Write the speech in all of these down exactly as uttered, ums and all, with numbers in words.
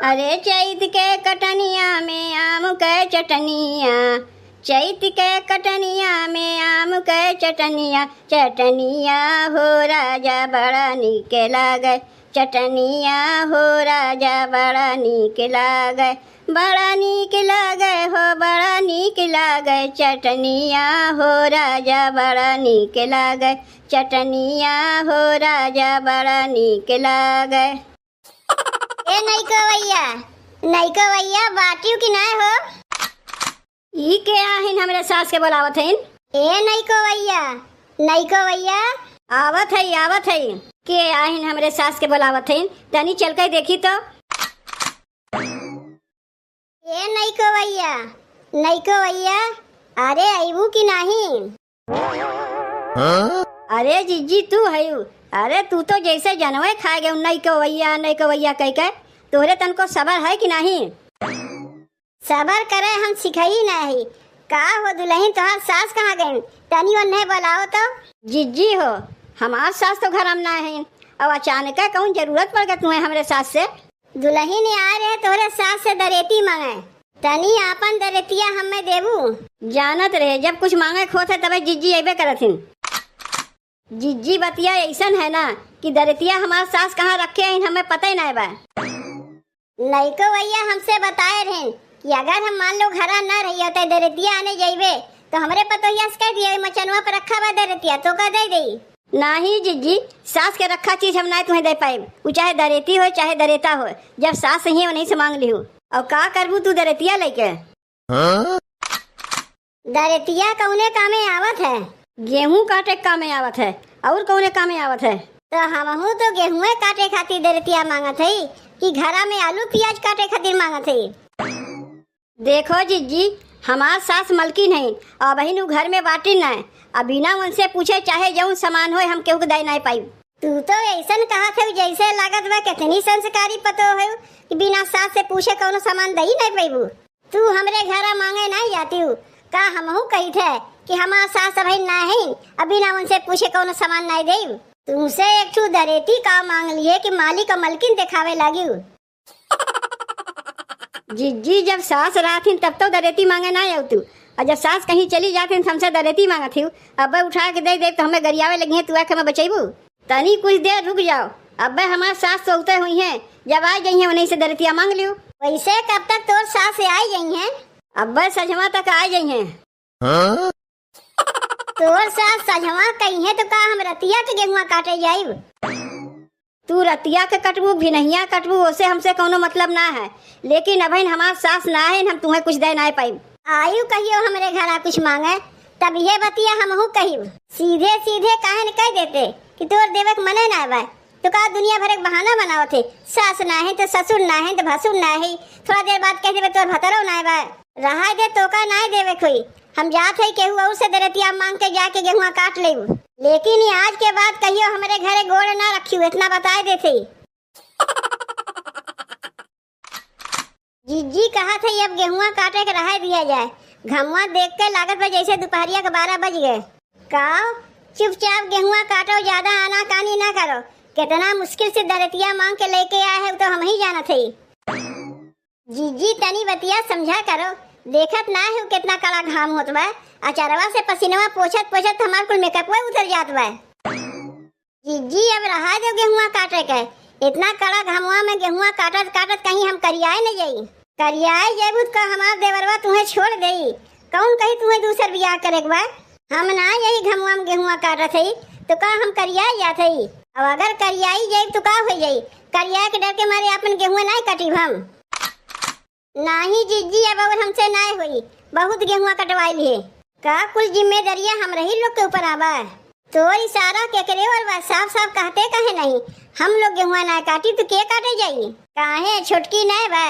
अरे चैत के कटनिया में आम के चटनिया, चैत के कटनिया में आम के चटनिया, चटनिया हो राजा बड़ा नीक लागे, चटनिया हो राजा बड़ा नीक लागे, बड़ा नीक लागे हो, बड़ा नीक लागे, चटनिया हो राजा बड़ा नीक लागे, चटनिया हो राजा बड़ा नीक लागे। ए नइको भैया, नइको भैया, बाटियो कि नाय हो? ई के आहिन हमरे सास के बोलावत हइन? ए नइको भैया, नइको भैया। आवत हई, आवत हई। के आहिन हमरे सास के बोलावत हइन? तनी चल के देखी तो। ए नइको भैया, नइको भैया, अरे अइबू कि नाही? हाँ? अरे जिज्जी तू हयू, अरे तू तो जैसे जनवे खा गए, नइको भैया, नइको भैया कह के, तोहरे तनको सबर है कि नाही? सबर करे हम सिखई नाही। का हो दुलहिन, तोहार सास कहाँ गइन? तनी ओन्हे बोलाओ तो। जिज्जी हो, हमार सास तो घर में ना है, अब अचानक कौन जरूरत पड़ गए तुम्हें हमरे सास से? दुलहिन आए रहे तोहरे सास से दरेती मांगे, तनी आपन दरेतिया हमें देबू। जानत रहे जब कुछ मांगे के होत है तबे जिज्जी अइबे करत हिन। जिज्जी बतिया अइसन है ना कि दरेतिया हमार सास कहाँ रखे हैं हमें पता ही ना बा। नइको भैया हमसे बताए रहेन कि अगर हम मान लो घरा ना रहिए तो दरेतिया आने जइबे तो हमरे पतोहिया से कह दिए मचनवा पर रखा बा दरेतिया तो का दे देई। नाही जिज्जी, सास के रखा चीज हम ना तुम्हें दे पाइब। उ चाहे दरेती हो चाहे दरेता हो, जब सास ही वहीं से मांग लिहू। और का करबू तू दरेतिया लेके? हाँ? दरेतिया कौने कामे आवत है? गेहूं काटे कामे आवत है, और कौने कामे आवत है? तो हमहू तो गेहूं काटे खातिर दरेतिया मांगत हई कि घरा में आलू प्याज काटे खातिर मांगत हई। देखो जिज्जी, हमार सास मलकिन है, अबहिन उ घर में बाटिन ना, अब बिना उनसे पूछे चाहे जौन सामान होए हम केहू के दे ना पाइब। तू तो ऐसन कहत हऊ जैसे लागत बा कितनी संस्कारी पतो हऊ कि बिना सास से पूछे कौनो सामान दई नहीं पैबू। तू हमरे घरा मांगे नहीं जाती हूँ, का हमहू कही थे कि हमार सास अबहिन ना है, अब बिना उनसे पूछे कौनो सामान नहीं देब। तुमसे एक ठू दरेती का मांग लिए कि मालिक और मलकिन दिखावे लागी। जिज्जी, जब सास रहत हिन, तब तो दरेती मांगे ना आऊ तू, और जब सास कहीं चली जात हिन, तो हमसे दरेती मांगत हिउ। अब्बे उठा के दे देब, तो हमें गरियावे लगी हैं, तू आके हमें बचैबू? तनी कुछ देर रुक जाओ, अब्बे हमार सास सोते हुई हैं, जब आ जाई हैं, उन्हीं से दरेतिया मांग लियो। वैसे कब तक तोर सास से आई जाई हैं? अब्बे सजमा तक आ जाई हैं। हाँ? तोर सास सजवा कही है तो का हम रतिया के गेहुआ काटे जाइब? तू रतिया के कटबू, भिनहिया कटबू, ओसे हमसे कौनो मतलब ना है, लेकिन अबहिन हमार सास ना है, हम तुम्हें कुछ दे ना पाइब। आयु कहियो हमरे घरा कुछ मांगे, तब ये बतिया हमहू कहिब। सीधे सीधे काहे न कह देते कि तोर देवे के मने ना बा, तो का दुनिया भर एक बहाना बनावत है, सास ना है तो ससुर ना है तो भसुर ना है, थोड़ा देर बाद कह देवे तोर भतरो ना बा। रहा दे, तोका नाय देवे कोई। हम जात है केहू और से दरतिया मांग के जाके गेहुआ काट लेबू, लेकिन ये आज के बाद कहियो हमरे घरे गोड़ ना रखियो, इतना बताए देते। जिज्जी कहत है अब गेहुआ काटे के रहे दिया जाए, घमुआ देख के लागत बा जैसे दोपहरिया के बारह बज गए। का चुपचाप गेहुआ काटो, ज्यादा आनाकानी ना करो। कितना मुश्किल से दरतिया मांग के लेके आए है, वो तो हम ही जानत है। जीजी, तनी बतिया समझा करो, देखत ना हो कितना कड़ा घाम होत बा। अचरवा से पसीनवा पोछत पोछत हमार कुल मेकअपवा उतर जात बा। जीजी, अब रहा दो गेहुआ काटे के, इतना कड़ा घामवा में गेहुआ काटत काटत कहीं हम करियाए न जाई। करियाए जेबू त का हमार देवरवा तुहें छोड़ देई? कौन कही तुहें दूसर बियाह करे के बा? हम ना यही घमवा में गेहुआ काटत हई, तो का हम करियाई जात हई? अब अगर करियाई जाई तो का हो जाई? करियाए के डर के मारे आपन गेहुआ नाय काटिब हम। नाही जीजी, अब और हमसे नाय होई, बहुत गेहुआ कटवाई लिए। का कुल जिम्मेदारियां हमरे ही लोग के ऊपर आवा? तोर इशारा केकरे ओर बा? साफ साफ कहते काहे नहीं? हम लोग गेहुआ ना काटी तो के काटे जाई? काहे छोटकी ना बा?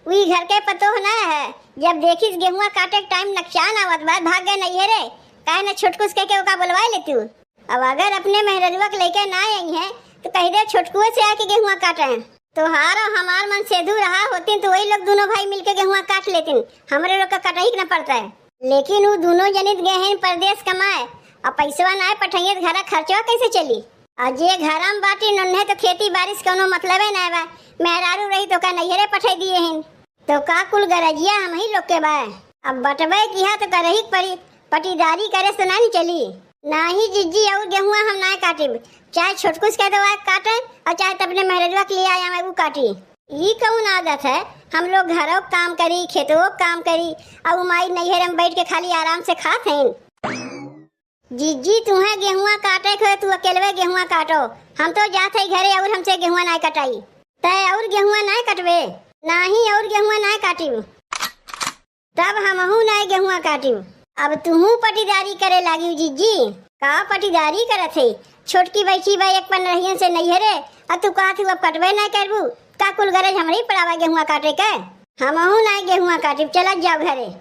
उई घर के पतोह ना है? जब देखिस गेहुआ काटे के टाइम नकचान आवत बा, भाग गए नहीं है रे। काहे ना छोटकुस कह के ओका बुलवाए लेतू? अब अगर अपने मेहररुआ के लेके ना आई है तो कह दे छोटकुए से आके गेहुआ काटे। तोहार और हमार मन सेधु रहा होतिन तो वही लोग दोनों भाई मिलके गेहुआ काट लेतिन, हमरे लोग का कटाई के न पड़ता है। लेकिन वो दोनों जनित गए हैं परदेस कमाए, अब पैसवा ना पठाइए तो घरा खर्चवा कैसे चली? आ जे घरम बाटी नन्हे तो खेती बारी से कौनो मतलबे नाय बा। मेहरारू रही तो का नैहरे पठाई दिए हिन। तो का कुल गरजिया हमही लोग के बा? अब बटबे किहा तो करही के पड़ी, पटीदारी करे से ना न चली। नाही जिज्जी, अउर गेहुआ हम ना काटिब, चाहे छोटकुस कह दो आए काटे, अउर चाहे त अपने मेहररुआ के लिए आए आवे ऊ काटी। ई कौन आदत है? हम लोग घरों क काम करी, खेतों क काम करी, अउर माई नैहरे में बैठ के खाली आराम से खात हैं। जिज्जी, तुहे गेहुआ काटे के होए, तू अकेलवे गेहुआ काटो, हम तो जात है घरे अउर हमसे गेहुआ ना कटाई। तै अउर गेहुआ नाय कटबे? नाही, अउर गेहुआ नाय काटिब। तब हमहू नाय गेहुआ काटिब। अब तुहू पटीदारी करे लागिउ जिज्जी। का पटीदारी करत है? छोटकी बैठी बा एक पनरहियन से नैहरे, आ तू कहत हू अब कटबे नाय करबू। का कुल गरज हमरे पड़ावा गेहुआ काटे के? हमहू नाय गेहुआ काटिब, चलत जाओ घरे।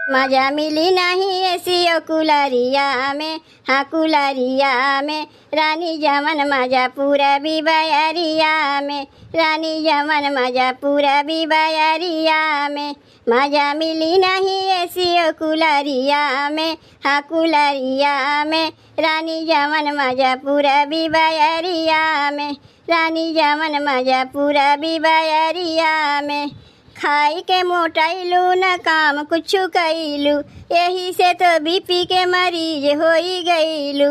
मजा मिली नाही एसी अउ कुलरिया में, हाँ कुलरिया में, रानी जवन मजा पूरा बी बयरिया में, रानी जवन मजा पूरा बी बयरिया में। मजा मिली नाही एसी अउ कुलरिया में, हाँ कुलरिया में, रानी जवन मजा पूरा बी बयरिया में, रानी जवन मजा पूरा बी बयरिया में। खाई के मोटाइलू, न काम कुछु कइलू, एही से तो बीपी के मरीज होई गइलू।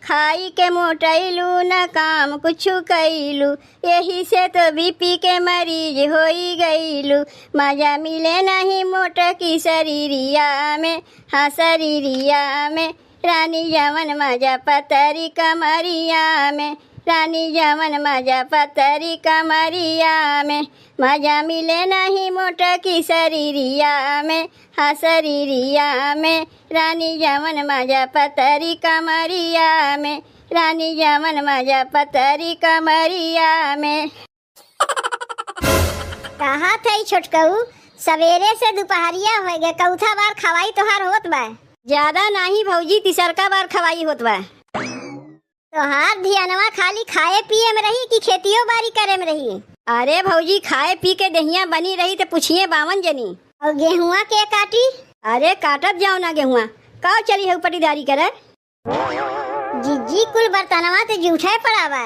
खाई के मोटाइलू, न काम कुछु कइलू, एही से तो बीपी के मरीज होई गइलू। मजा मिले नहीं मोटकी शरीरिया में, हाँ शरीरिया में, रानी जवन मजा पतरी कमरिया में, रानी जवन मजा पतरी कमरिया में। मजा मिले नहीं मोटकी शरीरिया में, हाँ शरीरिया में, रानी जवन मजा पतरी कमरिया में, रानी जवन मजा पतरी कमरिया में। कहा थे छोटकऊ, सवेरे से दुपहरिया होए गए, कौथा बार खवाई तोहार होत बा? ज्यादा नाही भौजी, तिसरका बार खवाई होत बा। तोहार धियनवा खाली खाए पिए में रही कि खेतियो बारी करे में रही? अरे भौजी, खाए पी के देहिया बनी रही त पुछिए बावन जनी। अउर गेहुआ के काटी? अरे काटत जाओ ना गेहुआ, का चली है पटीदारी करे? जिज्जी, कुल बर्तनवा त जूठे पड़ा बा।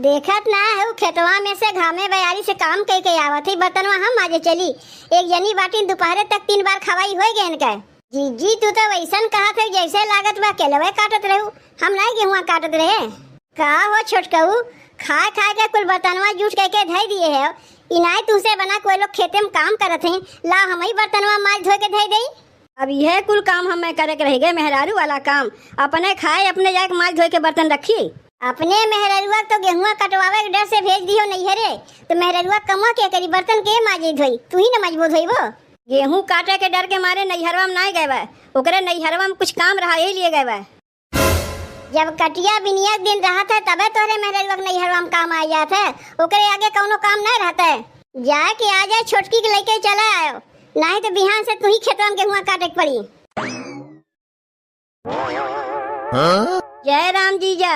देखत ना है, उ खेतवा में से घामे बयारी से काम कई के आवत है, बर्तनवा हम माजे चली। एक जनी बाटिन, दुपहरे तक तीन बार खवाई होए गए इनके। जिज्जी, तू तो वैसन कहत है, जैसे लागत बा केलवे काटत रहू, हम नाई गेहुआ काटत रहे। का हो छोटकऊ, खाए खाए के कुल बर्तनवा जूठ कई के धई दिए है, इनाई तुहसे बना कोई लोग खेते में काम करत हैं, ला हमही बर्तनवा माज धोए के धई देई। अब यह कुल काम हमें करे के रह गए, मेहरारू वाला काम। अपने खाए, अपने जाके माज धोए के बर्तन रखी। अपने मेहररुआ तो गेहुआ कटवावे के डर से भेज दियो नैहरे, तो मेहररुआ कमवा के करी, बर्तन के माजे धोई, तू ही न मजबूत होइबो। गेहूं काटे के डर के मारे नैहरवा में नाय गए बा, ओकरे नैहरवा में कुछ काम रहा, यही लिए गए बा। जब कटिया बिनिया के दिन रहत है, तबे तोहरे मेहररुआ के नैहरवा में काम आ जात है, ओकरे आगे कौनो काम नहीं रहत है। जाए के आ जाए, छोटकी के लेके चला आयो, नहीं तो बिहान से तू ही खेतवा में गेहुआ काटे के पड़ी। हाँ? जय राम जीजा,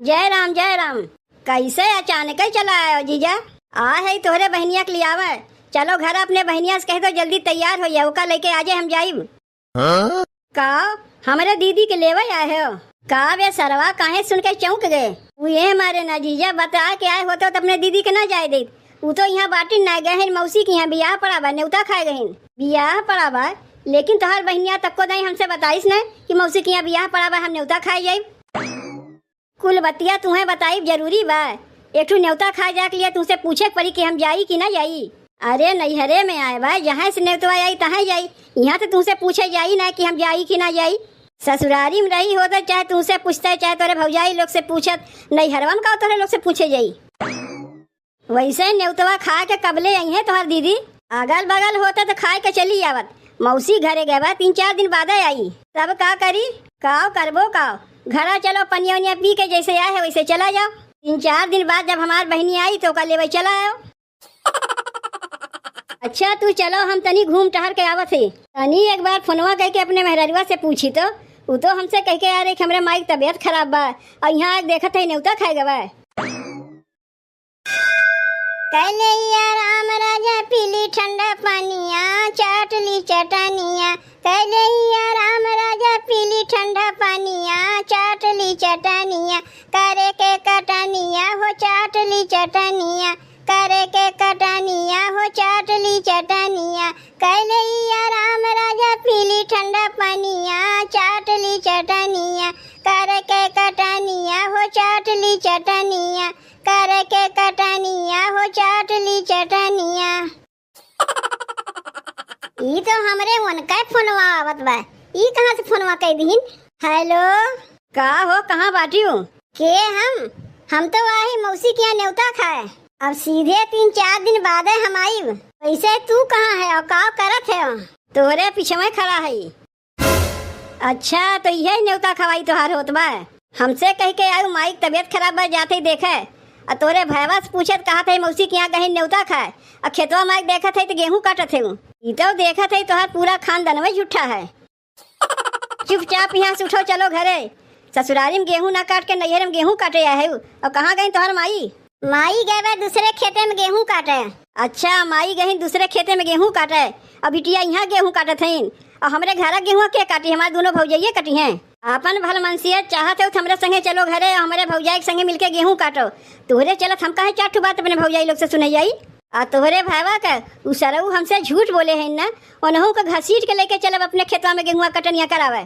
जय राम, जय राम। कैसे अचानक ही चला आयो जीजा? आ है तोहरे बहनिया के लियावे। चलो घर अपने बहनिया से कह दो जल्दी तैयार हो जाए, ओका लेके आजे हम जाइब। हाँ? का हमरे दीदी के लेवे आए हो? का बे सरवा, काहे सुन के चौंक गए? वो ये मारे ना जीजा, बता के आए होते तो अपने दीदी के ना जाए देत। उ तो यहाँ बाटिन ना गए हैं, मौसी के यहाँ बियाह पड़ा बा, नेवता खाए गए हैं। बियाह पड़ा बा, लेकिन तोहार बहनिया तक्को दाई हमसे बताइस ना कि मौसी के यहाँ बियाह पड़ा बा, हम नेवता खाए जाइब। कुल बतिया तुहें बताइब जरूरी बा। एक ठो नेवता खाए जाए के लिए तुमसे पूछे के पड़ी कि हम जाई कि ना जाई। अरे नैहरे में आए बा, जहाँ से नेवतवा आई तहाँ जाई। यहाँ तो तुमसे पूछे जाई ना कि हम जाई कि ना जाई। ससुरारी में रही होते चाहे तुमसे पूछते, चाहे तोरे भौजाई लोग से पूछत, नैहरवा में का तोरे लोग से पूछे जाई। वैसे नेउतवा खाए के कबले अइहें तोहर दीदी? अगल बगल होते तो खाए के चली आवत। मौसी घरे गए बा, तीन चार दिन बादे आई। तब का करी? काव करबो काव? घरा चलो, पनिया उनिया पी के जैसे आए है वैसे चला जाओ। तीन चार दिन बाद जब हमार बहनी आई तो ओका लेवे चला आओ। अच्छा तू चलो, हम तनी घूम टहर के आवत है। तनी एक बार फोनवा कह के अपने मेहररुआ से पूछी तो, उ तो हमसे कह के आ रही कि हमरे माई की तबीयत खराब बा, और यहाँ आके देखत है नेउता खाए गवा। कैलैया राम राजा पीली ठंडा पानिया, चाट ली चटनिया। कैलैया राम राजा पीली ठंडा पनिया, चाट ली चटनिया, करे के कटनिया हो, चाट ली चटनिया, करे के कटनिया हो, चाट ली चटनिया, कैले ई आराम राजा, पी ली ठंडा पनिया, चाट ली चटनिया, करे के कटनिया हो, चाट ली चटनिया, करे के कटनिया हो, चाट ली चटनिया। ई तो हमरे उनका फोनवा आवत बा। ई कहाँ से फोनवा कइ दिहिन? हेलो। का हो, कहाँ बाटिउ? के हम? हम तो आही मौसी के यहाँ नेवता खाए। अब सीधे तीन चार दिन बादे हम आइब। वैसे तू कहाँ है और का करत है? तोरे पीछे में खड़ा है। अच्छा, तो इहे नेवता खवाई तोहार होत बा? हमसे कहि के आयु माई के तबियत खराब बा, जात ही देखे। आ तोरे भयवा से पूछत कहत है मौसी के यहाँ गहिन नेवता खाए। आ खेतवा माई के देखत है तो गेहूं काटत है। ई तो देखत है तोहार पूरा खानदानवे झूठा है। चुपचाप यहाँ से उठो, चलो घरे। ससुरारी में गेहूं ना काट के नैहर में गेहूं काटे आए हो। और कहाँ गई तोहार माई? माई गए बा दूसरे खेते में गेहूं काटे। अच्छा, माई गई दूसरे खेते में गेहूं काटे, अब बिटिया यहाँ गेहूं काटत हईन। और हमरे घर गेहूं के काटी, हमारे दोनों भौजाइये कटी हैं। आपन भलमनसियत चाहत हो तो हमरे संगे चलो घरे, और हमरे भौजाई के संगे मिलके गेहूं काटो। तोहरे चलत हम काहे चार ठो बात अपने भौजाई लोग से सुनई जाई? आ तोहरे भाईवा के उ सरऊ हमसे झूठ बोले हैं ना, उनहू के घसीट के लेके चलब अपने खेतवा में गेहुआ कटनिया करावे।